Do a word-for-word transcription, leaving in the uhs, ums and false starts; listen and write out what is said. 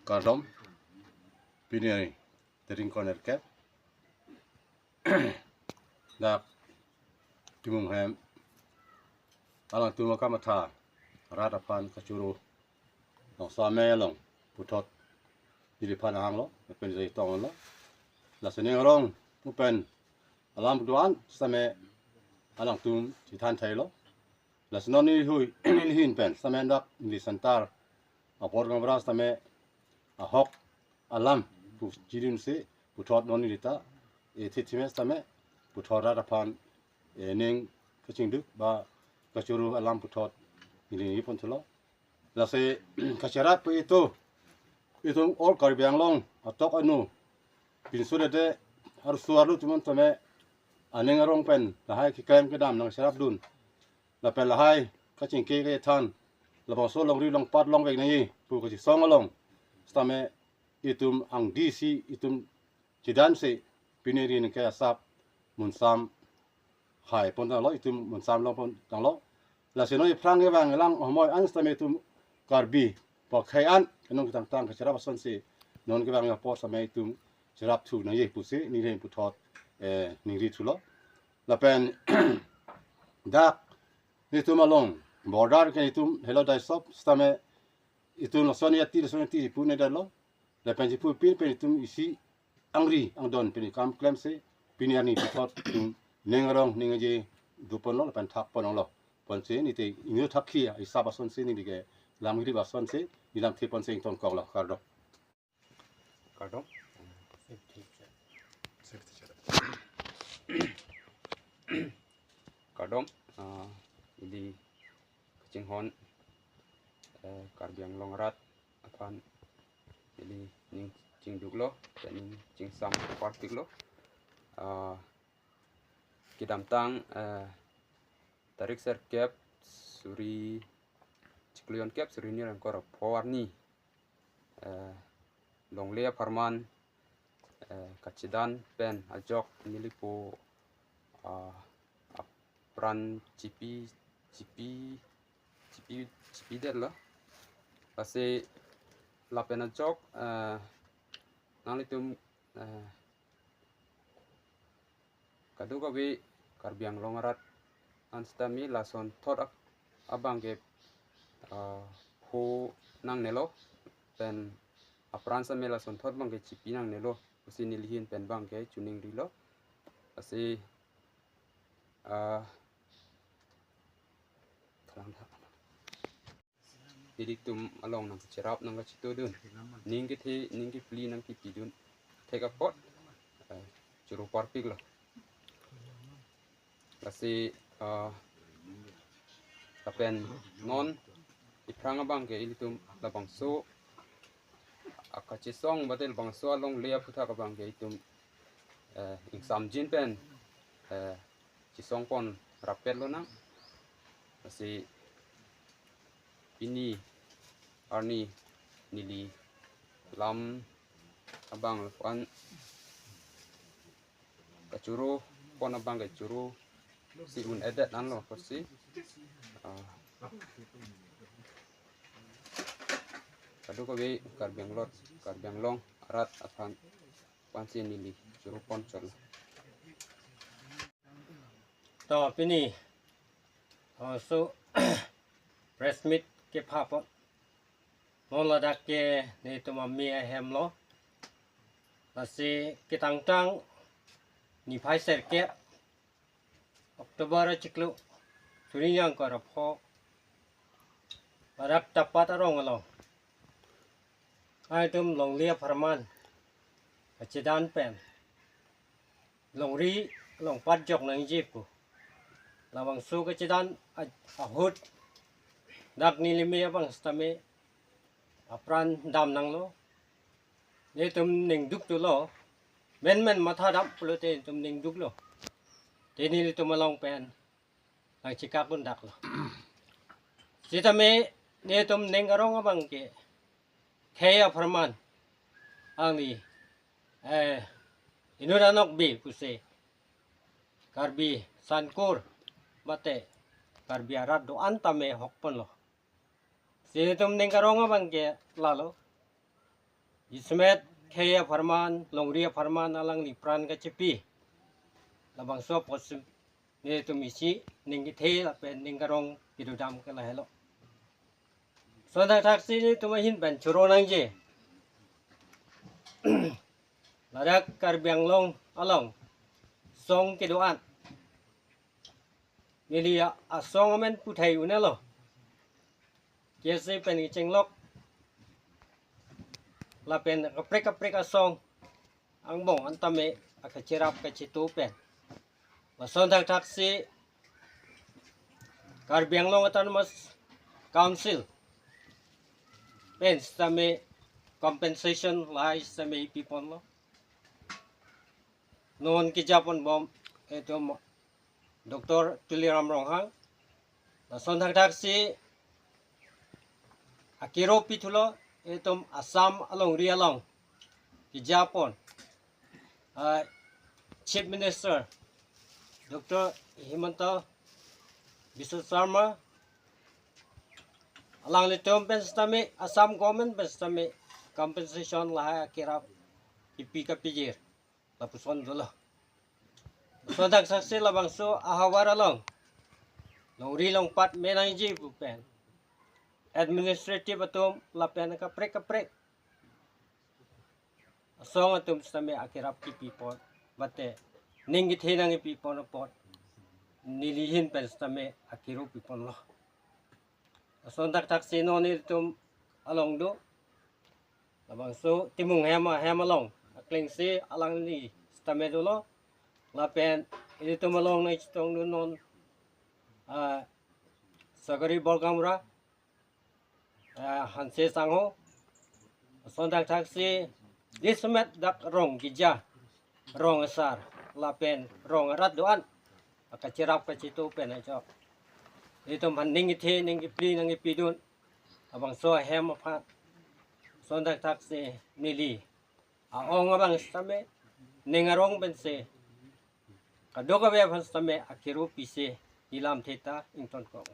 Kardom, pini tarik ingkoi ra kep, dak Timung hem alangtum akamatha rat aphan kachoro, nong same along puthot neliphan ahanglo, pen jai tonglo. Lasi ning arong pen alam do-an same alangtum chethan thailo. Lasi non nelihui nelihin pen same dak neli center apor gambra same ahok alam pu chidun si puthot non neli ta e thithime same puthot rat aphan e ning kachingduk ba kachoro alam puthot neli neli pon thulo. Lasi kacherap pu itum, itum all Karbi Anglong atok anu pinso lede arsu arlo atum an tame aning arong pen lahai keklem kedam nangcherapdun, lapen lahai kachingki kethan, labangso longri longpat longvek nangji pu kachesong along sitame itum angdi si itum chedan si pini ri ningke asap munsam hai pon tanglo, itum munsam long pon tanglo. Lasi non iphrang kevang lang homoi an sitame itum Karbi pakhei an kenong ketangtang kacherap asonsi non kevang apor same itum cherap thu nangji pusi neli hem puthot eh ningri thulo. Lapen dak netum along border ke netum helo daisop sitame itum lason ati lason ati pu ne dalo. Lapen chipupin pen itum isi angri angdon pen kam klemsi pini arni puthot itum ning arong ning aje do ponlo lapen thak ponlo. Ponsi neli te ingno thakhi isap asonsi neli ke lam hiri asonsi neli lamthe ponsi ingtonkoklo, kardom. Kardom. Kardom, ah, neli kachinghon, eh, Karbi Anglong arat aphan neli ning chingduklo, ning chingsam parpiklo. Ah, kedamtang, eh, tarik sirkep suri chiklo jon kep suri hini ra ingkoi ra pho arni, eh, longle apharman, eh, kachedan pen ajok nelipo, ah, apran chipi chipi chipi chipidetlo. Lasi lapen ajok, eh, nanglitum, eh, kadokave Karbi Anglong arat an sitame lasonthot ak-, abang ke, ah, pho nangnelo pen apran sitame lasonthot abang ke chipi nangnelo pusi nelihin pen abang ke chuningrilo. Lasi, ah, nelitum along nangcherap nangkachitodun. Ning kethe, ning kephli nangkipidun. Thek apot, eh, choro parpiklo. Lasi, eh, lapen non iphrang abang ke ilitum labangso akachesong batel bangso alongle aphuthak abang ke itum, eh, ingsamjin pen, eh, chesong pon rapet lonang. Lasi pini arni neli lam abang lapuan kachoro pon abang kachoro si un-edet anlo pusi, ah, kadokave Karbi Anglong, Karbi Anglong arat aphan pensi neli choro pon chotlo. To pini, oh, so press meet kepha pon. Non ladak ke netum amei ahemlo. Lasi ketangtang niphai sirkep October achiklo suri hini ra ingkoi ra pho Barak Tapat arong along, itum longle apharman kachedan pen longri longpat jok nangji pu labangso kachedan a-, ahut dak neli mei abang sitame apran dam nanglo. Netum ningduk thulo. Menmen matha dam pulote netum ningduklo. Te nelitum along pen nangchekak un daklo. Sitame netum ning arong abang ke khei apharman angni, eh, inut anokbe pusi Karbi sankur mate Karbi arat do-an tame hok ponlo. Si netum ning arong abang ke lalo. Jasemet khei apharman, longri apharman alangli pran kachipi. Labangso apotsi nelitum isi ning kethe lapen ning karong kedodam ke lahelo. Lason thakthaksi nelitum ahin pen choro nangji. Ladak Karbi Anglong along song kedo-an. Neli a-, asong amen puthai un'elo. K S A pen kechenglok lapen kaprek kaprek asong angbong an tame akacherap kachito pen. Lason thakthaksi Karbi Anglong Autonomous Council pen sitame compensation lahai sitame piponlo. Non kejaponbom itum Doctor Tuliram Ronghang. Lason thakthaksi akero pithulo itum Assam alongri along kejapon, ah, Chief Minister Doctor Himanta Biswa Sarma, alanglitum pen sitame, Assam government pen sitame compensation lahai akerap kipi kapijir lapuson dolo. Lason thakthaksi labangso ahavar along longri longpat me nangji pu pen administrative atum lapen kaprek kaprek asong atum sitame akerap kipipon, mate ning kethe nangkipipon apot neli ahin pen sitame akero piponlo. Lason thakthaksi non nelitum along do, labangso Timung hem ahem along aklengsi alangli sitame dolo. Lapen ilitum along nangchetongdun non, ah, Sagari Borgamra, ah, Hanse Sangho. Lason thakthaksi jasemet dak rong keja, rong asar lapen rong arat do-an akacherap kachito pen ajok ilitum aphan ning kethe ning kepli nangkepidun labangso ahem aphan. Lason thakthaksi neli a-ong abang sitame ning arong pensi kadokave aphan sitame akero pisi ilam theta ingtonkok.